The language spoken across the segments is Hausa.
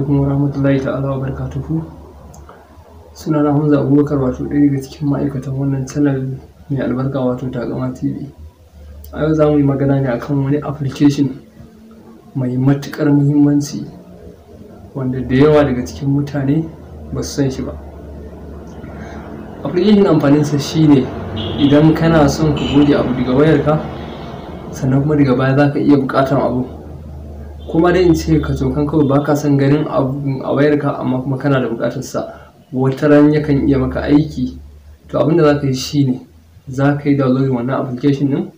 Alaikum warahmatullahi ta'ala wa barakatuhu. Sunana Hamza Abubakar, wato ɗaya daga cikin ma'aikatan wannan channel mai albarka, wato Takama TV. A yau za mu yi magana ne akan wani application mai matuƙar muhimmanci wanda da yawa daga cikin mutane ba su san shi ba. Application amfaninsa shine idan kana son ka goge abu daga wayarka, sannan kuma daga baya za ka iya buƙatar abu. Kuma dai in ce ka cokan kawai ba ka son ganin abu a wayarka, amma kuma kana da buƙatar sa, wata ran yakan iya maka aiki. To abin da za ka yi shine za ka yi downloading wannan application ɗin,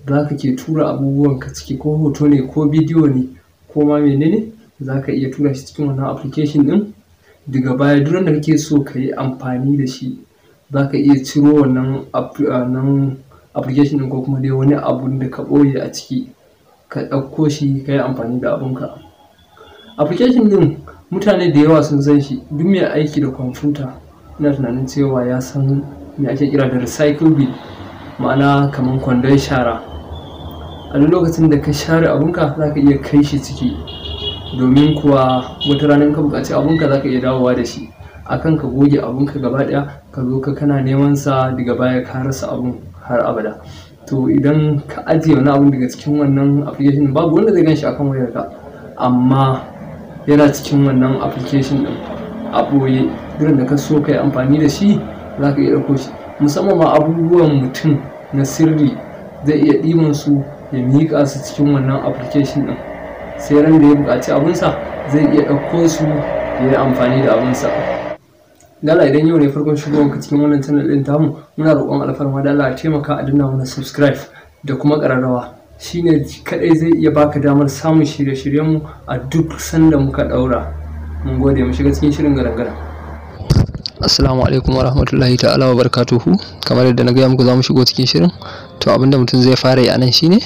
za ka ke tura abubuwan ka ciki, ko hoto ne ko bidiyo ne ko ma menene, za ka iya tura shi cikin wannan application ɗin. Daga baya duk randa kake so ka yi amfani da shi, za ka iya ciro wannan application ɗin ko kuma dai wani abun da ka ɓoye a ciki, ka ɗauko shi ka yi amfani da abunka. Application ɗin mutane da yawa sun san shi. Duk mai aiki da kwamfuta ina tunanin cewa ya san me ake kira da recycle bin, ma'ana kamar kwandon shara. A duk lokacin da ka share abunka, za ka iya kai shi ciki, domin kuwa wata rana in ka buƙaci abunka za ka iya dawowa da shi, akan ka goge abunka gaba ɗaya ka zo ka kana neman sa daga baya ka rasa abun har abada. To idan ka ajiye wani abun daga cikin wannan application, babu wanda zai gan shi akan wayarka, amma yana cikin wannan application ɗin a ɓoye. Duk da ka so ka yi amfani da shi, za ka iya ɗauko shi. Musamman ma abubuwan mutum na sirri, zai iya ɗiban su ya miƙa su cikin wannan application ɗin, sai ran da ya buƙaci abunsa zai iya ɗauko su ya yi amfani da abunsa. Dala, idan yau ne farkon shigowanka cikin wannan channel ɗin tamu, muna roƙon alfarma da Allah ya taimaka a danna mana subscribe da kuma ƙararrawa. Shine kaɗai zai iya baka damar samun shirye-shiryenmu a duk sanda muka ɗaura. Mun gode, mu shiga cikin shirin gadan-gadan. Assalamu alaikum warahmatullahi ta'ala wa barakatuhu. Kamar yadda na gaya muku, za mu shigo cikin shirin. To abinda mutum zai fara yi a nan shine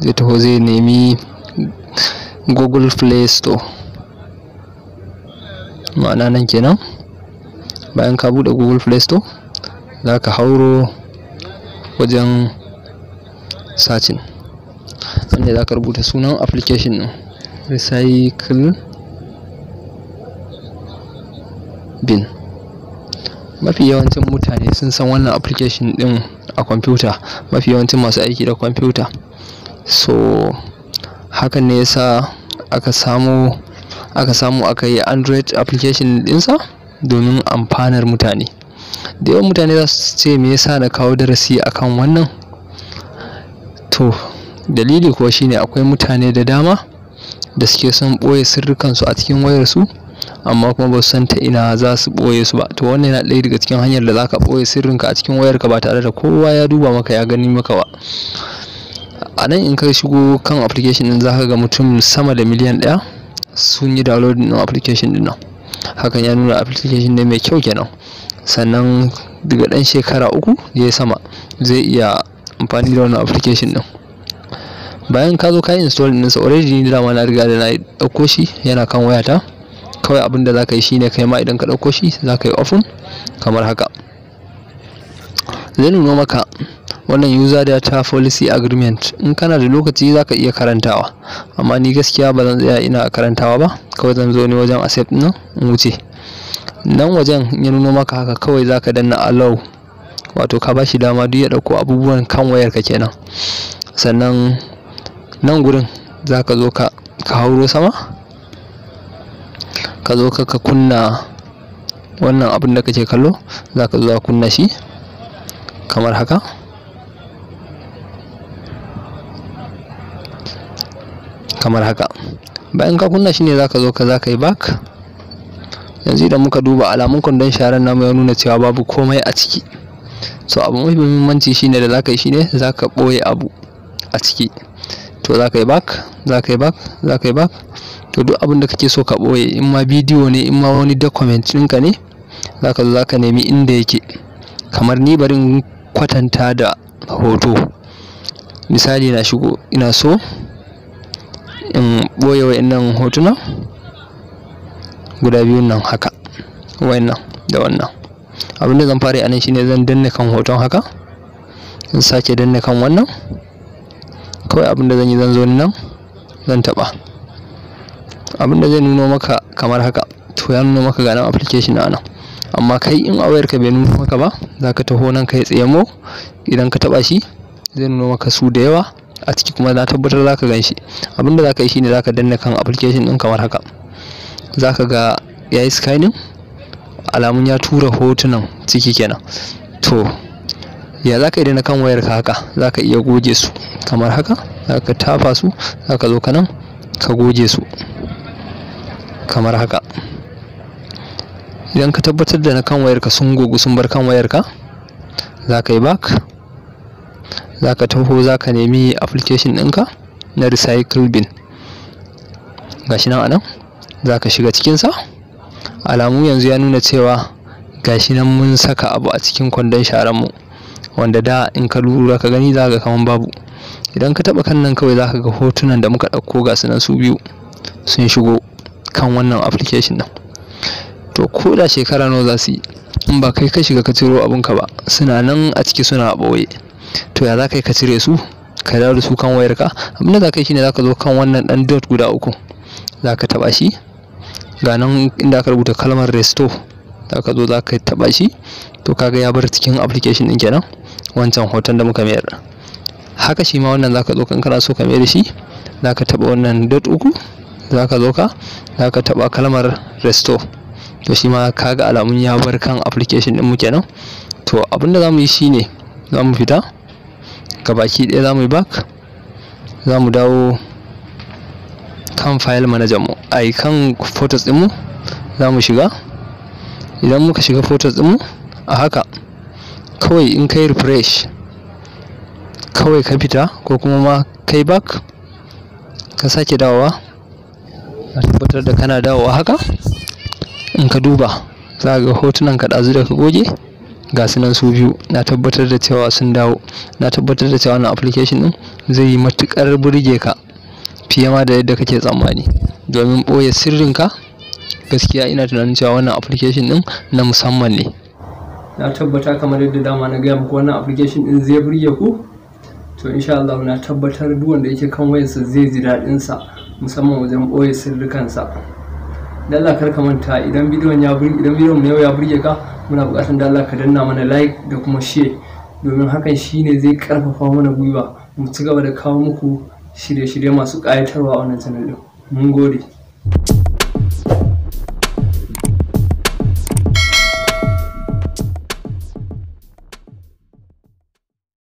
zai taho zai nemi Google Play Store, ma'ana nan kenan. Bayan ka buɗe Google Play Store, za ka hauro wajen searching, wanda za ka rubuta sunan application ɗin, recycle bin. Mafi yawancin mutane sun san wannan application ɗin a kwamfuta, mafi yawancin masu aiki da kwamfuta. So hakan ne yasa aka samu aka yi Android application ɗinsa domin amfanar mutane. Da yawan mutane za su ce, me yasa na kawo darasi akan wannan? To dalili kuwa shine akwai mutane da dama da suke son ɓoye sirrikansu a cikin wayarsu, amma kuma ba su san ta ina za su ɓoye su ba. To wannan yana ɗaya daga cikin hanyar da za ka ɓoye sirrinka a cikin wayarka ba tare da kowa ya duba maka ya gani maka ba. A nan in ka shigo kan application ɗin, za ka ga mutum sama da 1 miliyan sun yi downloading ɗin application ɗin nan. Hakan ya nuna application ne mai kyau kenan. Sannan daga ɗan shekara 3 ya sama zai iya amfani da wannan application ɗin. Bayan ka zo ka yi install ɗinsa, already ni dama na riga da na ɗauko shi, yana kan wayata. Kawai abin da za ka yi shine kai ma idan ka ɗauko shi, za ka yi open kamar haka. Zai nuno maka wannan user data policy agreement. In kana da lokaci za ka iya karantawa, amma ni gaskiya ba zan tsaya ina karantawa ba. Kawai zan zo ne wajen accept nan in wuce. Nan wajen ya nuno maka haka, kawai za ka danna allow, wato ka ba shi dama duk ya ɗauko abubuwan kan wayarka kenan. Sannan nan gurin za ka zo ka hauro sama, ka zo ka kunna wannan abin da kake kallo. Za ka zo ka kunna shi kamar haka, kamar haka. Bayan ka kunna shi ne za ka zo za ka yi back. Yanzu idan muka duba, alamun kwandon sharan namu ya nuna cewa babu komai a ciki. So abu mafi muhimmanci shine da za ka yi shine za ka ɓoye abu a ciki. To za ka yi back, za ka yi back, za ka yi back. To duk abin da kake so ka ɓoye, in ma bidiyo ne, in ma wani document ɗinka ne, za ka zo za ka nemi inda yake. Kamar ni, bari in kwatanta da hoto. Misali, na shigo, ina so in ɓoye wa'innan hotuna guda biyun nan haka, wa'innan da wannan. Abin da zan fara yi a nan shine zan danne kan hoton haka, zan sake danne kan wannan. Kawai abin da zan yi, zan zo nan zan taɓa. Abinda zai nuno maka kamar haka. To ya nuno maka ga nan application na nan, amma kai in a wayarka bai nuno maka ba, zaka taho nan kai tsaye mo. Idan ka taba shi zai nuno maka su da yawa a ciki, kuma na tabbatar zaka gan shi. Abinda zaka yi shine zaka danna kan application din kamar haka. Zaka ga yayi scanning, alamun ya tura hotunan ciki kenan. To ya zaka yi na kan wayarka haka? Zaka iya goge su kamar haka, zaka tafa su, zaka zo ka nan ka goge su kamar haka. Idan ka tabbatar da na kan wayarka sun gogu sun bar kan wayarka, zaka yi back, zaka taho zaka nemi application ɗinka na recycle bin. Gashi nan anan, zaka shiga cikinsa. Alamu yanzu ya nuna cewa gashi nan mun saka abu a cikin kwandon sharan mu, wanda da in ka lura ka gani zaka ga kaman babu. Idan ka taba kan nan kawai zaka ga hotunan da muka ɗauko ga su nan su biyu sun shigo kan wannan application ɗin. To ko da shekara nawa za su yi, in ba kai ka shiga ka ciro abunka ba, suna nan a ciki suna a ɓoye. To ya za ka yi ka cire su ka dawo da su kan wayarka? Abinda za ka yi shine za ka zo kan wannan ɗan dot guda uku, za ka taɓa shi. Ga nan inda aka rubuta kalmar restore, za ka zo za ka taɓa shi. To kaga ya bar cikin application ɗin kenan wancan hoton da muka mayar. Haka shi ma wannan za ka zo kan kana so ka mayar da shi, za ka taɓa wannan dot uku, za ka zo ka za ka taɓa kalmar restore. To shi ma kaga alamun ya bar kan application ɗin mu kenan. To abinda za mu yi shine za mu fita gabaki ɗaya, za mu yi back, za mu dawo kan file manager mu, ai kan photos ɗin mu za mu shiga. Idan muka shiga photos ɗin mu a haka kawai, in kai refresh kawai ka fita ko kuma ma kai back ka sake dawowa, ka tabbatar da kana dawowa haka, in ka duba za ga hotunan ka ɗazu da ka goge ga su nan su biyu. Na tabbatar da cewa sun dawo. Na tabbatar da cewa wannan application ɗin zai yi matuƙar burge ka fiye ma da yadda kake tsammani domin ɓoye sirrinka. Gaskiya ina tunanin cewa wannan application ɗin na musamman ne. Na tabbata kamar yadda dama na gaya muku, wannan application ɗin zai burge ku. To insha Allah na tabbatar duk wanda yake kan wayarsa zai ji daɗin sa, musamman wajen ɓoye sirrikansa. Da Allah kar ka manta, idan bidiyon mu yau ya burge ka, muna buƙatar da Allah ka danna mana like da kuma share, domin hakan shine zai ƙarfafa mana gwiwa mu ci gaba da kawo muku shirye-shirye masu ƙayatarwa a wannan channel ɗin. Mun gode.